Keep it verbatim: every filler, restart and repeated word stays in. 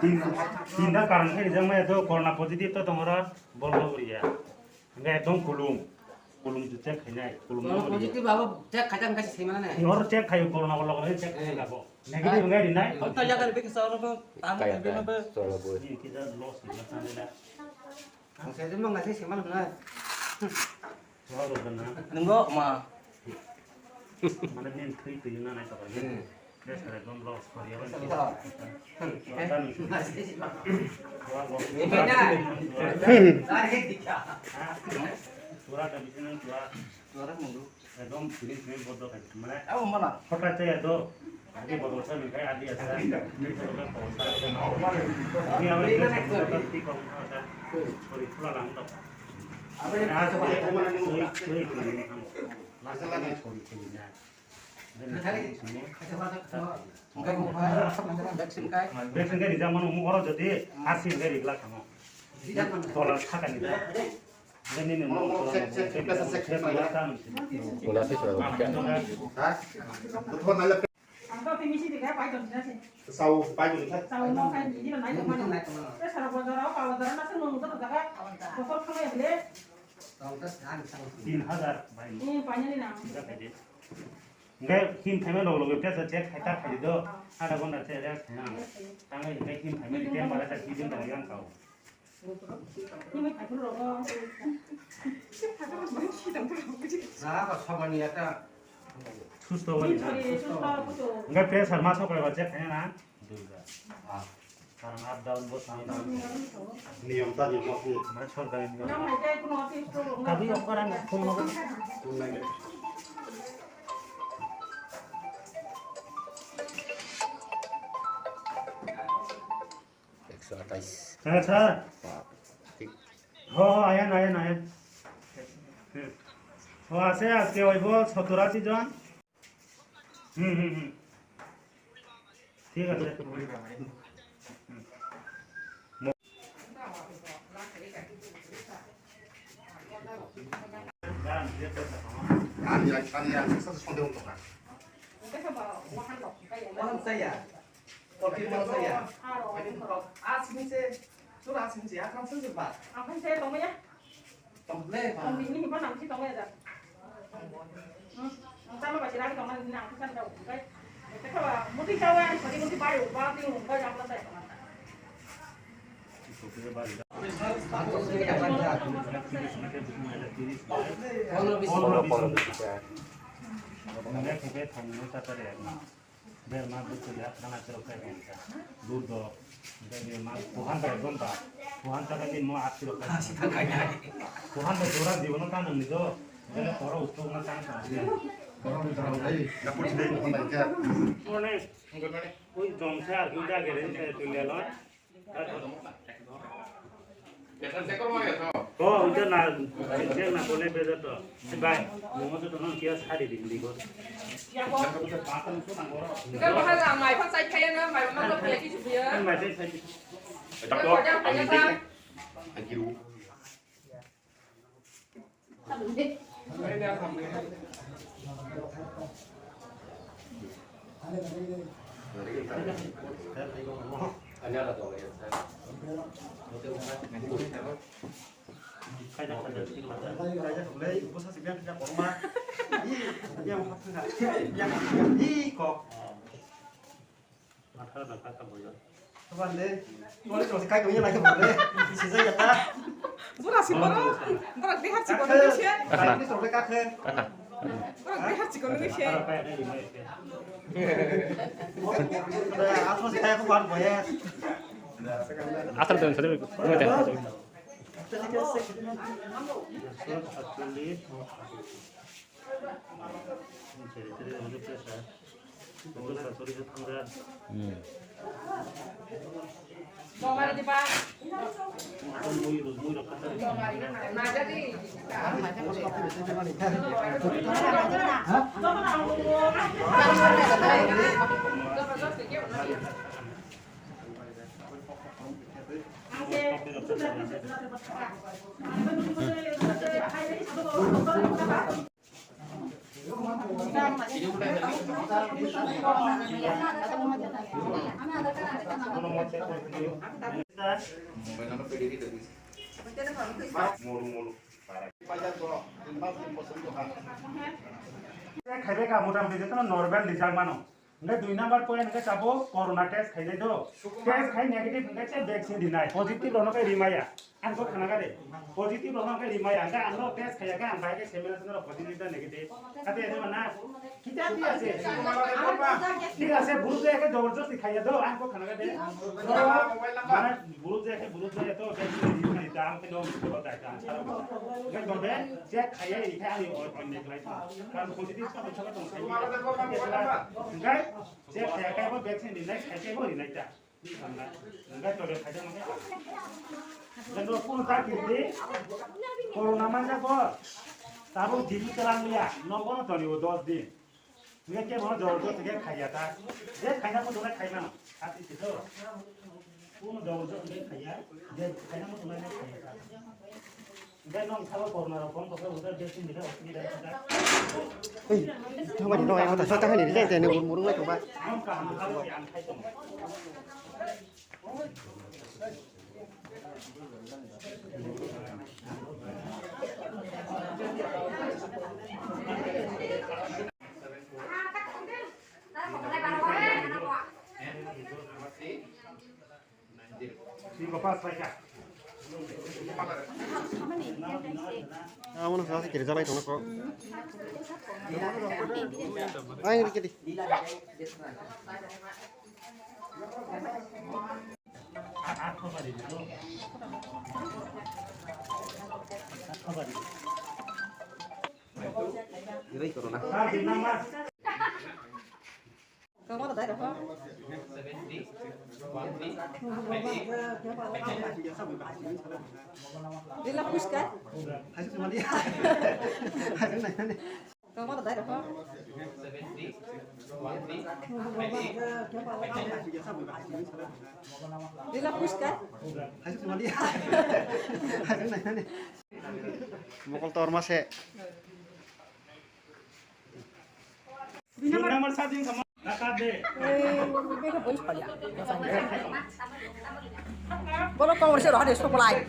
Tin, tinta karon khe rijak maya to corona positive to tongora bolno uriya. Hingke ekdom kulum. Kulum tu check khainai, kulum no uriya. Positive abo check khaijak hingke se mana ne? Oro check khai corona bolo check khai labo. Negative hingke rinai. Hota jaga le beki sa oro to, tam Kaya ke bino be. Solo boy. Ni kisa loss ni masa ni na. Ang sa jumbo ngasi se mana na. Nunggu ma. Mana nin three three na nai tokar ni. Best kare don loss kori ya. Pura ta bisin pura. Ekdom sini sini bodo kai mane. Abo mana. Hota te do. Adi bodo sa ni kai adi asa. Ni to ka ko sa. Ni awe ni ko sa. Kori pura lang to. Abe na sa ko mana ni. Last time chori chori na. Vaccine kai rijak mano, omo oro jodi R C kai rijak tamo. Dollar thaka ni da. Nini ni mo. Ulah sih sudah. Ang to tini si diga pai ton na si. Sau pai ton na. Sau mo kai ni dilo nai ton mano. Te sara bojaro pa bojaro na sung nung to daga. Bosor khala ya bile. Tin hazar bai. Ni pai ni na. Hingke him phaima loge loge tesa check khai ta khai do. Adha ghonta se rest khaina. Tangwi hingke him phaima ni temper ta kidin rok yang kau. Susto wali na. Hingke pressure ma sok khlaiba check khaina na. Karon up down bo tang tang. Niyom ta niyom ma phu. Mane sorkari niyom. Kabi okora na phone mo. Ekso atais. Sir, sir. Ho, ho, ayan, ayan, ayan. Ho, ase, ajke hoibo sottor ashi jon. Hmm, hmm, hmm. Thik ase. Hmm. Ani ya, ani ya, sasa sonde untuk kan. Wahan saya. Kopi mau saya. Asing se, sudah asing se, akan sesebat. Akan saya tong ya. Tong le, Tong ini hiba nang si tong ya. Hmm. Sama baca lagi tong ini nang kan tahu. Baik. Kita kalau muti cawan, muti muti bayu, bawa tiu, bawa yang selesai. Berma buku ya, karena cerita yang kita. Ludo, jadi ma kuhan bai gomba, kuhan ta kali mo aksi rok kai. Kuhan bai dora dibo no kanang ni do. Jadi poro utuk na kanang kanang. Poro utuk na kanang. Morning. Good morning. Ui, jom se ar kuda gere se tu lelo. Oh, uite na, uite na kone beja to. Bai, momo to tono kia sari di di go. Ika bahal ang mai phang sai khaya na, mai ma lo phai ki chuya. Mai sai sai. Ika bahal ang mai phang sai. Bura si boro, boro behar si boro ni se. Boro behar si boro ni se. Asal dan sari. Khaibai ka motamoti jotono normal rijak mano. Hingke dui number point hingke tabuk corona test khainai do. Test khai negative hingke se vaccine rinai. Positive rokno khe rimaya. Ang kok khana gade. Positive rokno khe rimaya. Hingke ang no test khaiya khe ang bai khe seminar seminar positive da negative. Kate ede mana? Kita dia se. Tidak se buru je khe jabardasti khaiya do. Ang kok khana gade. Mana buru je khe buru je to vaccine rinai da ang khe no ko da ka. Hingke to be check khaiya ri khe ani oi oi ne klai. Karon positive sa tong saka tong sai. Hingke check khaiya khe bo vaccine rinai khai khe bo rinai ta. Hingke to be khai ta. Jeno phone ta kiri. Corona manja bo. Tabuk jini kelang liya. Nomor toni o dos din. Hingke kebo no jabardasti khe khaiya ta. Je khaina muchungnai khaimano. Hati se to. Kuno jabardasti khe khaiya. Je khaina muchungnai khe khaiya ta. Hingke nong sabo corona rok kom kokhe uda je sini da, sini da, sini da. Ei, thangmani no, ang ta sa thangni rijai tene murung lai tongba. Ang kaham khabo ang khai tong. Amo no sa kiri jalai tong ko. Ang rikiti. Rila puskar. Kau mana tadi apa? Rila puskar. Mokol tor mase. Number satu yang sama. Kakak deh. Eh, beka boys pala. Bolo kau urus roh deh, stop lai.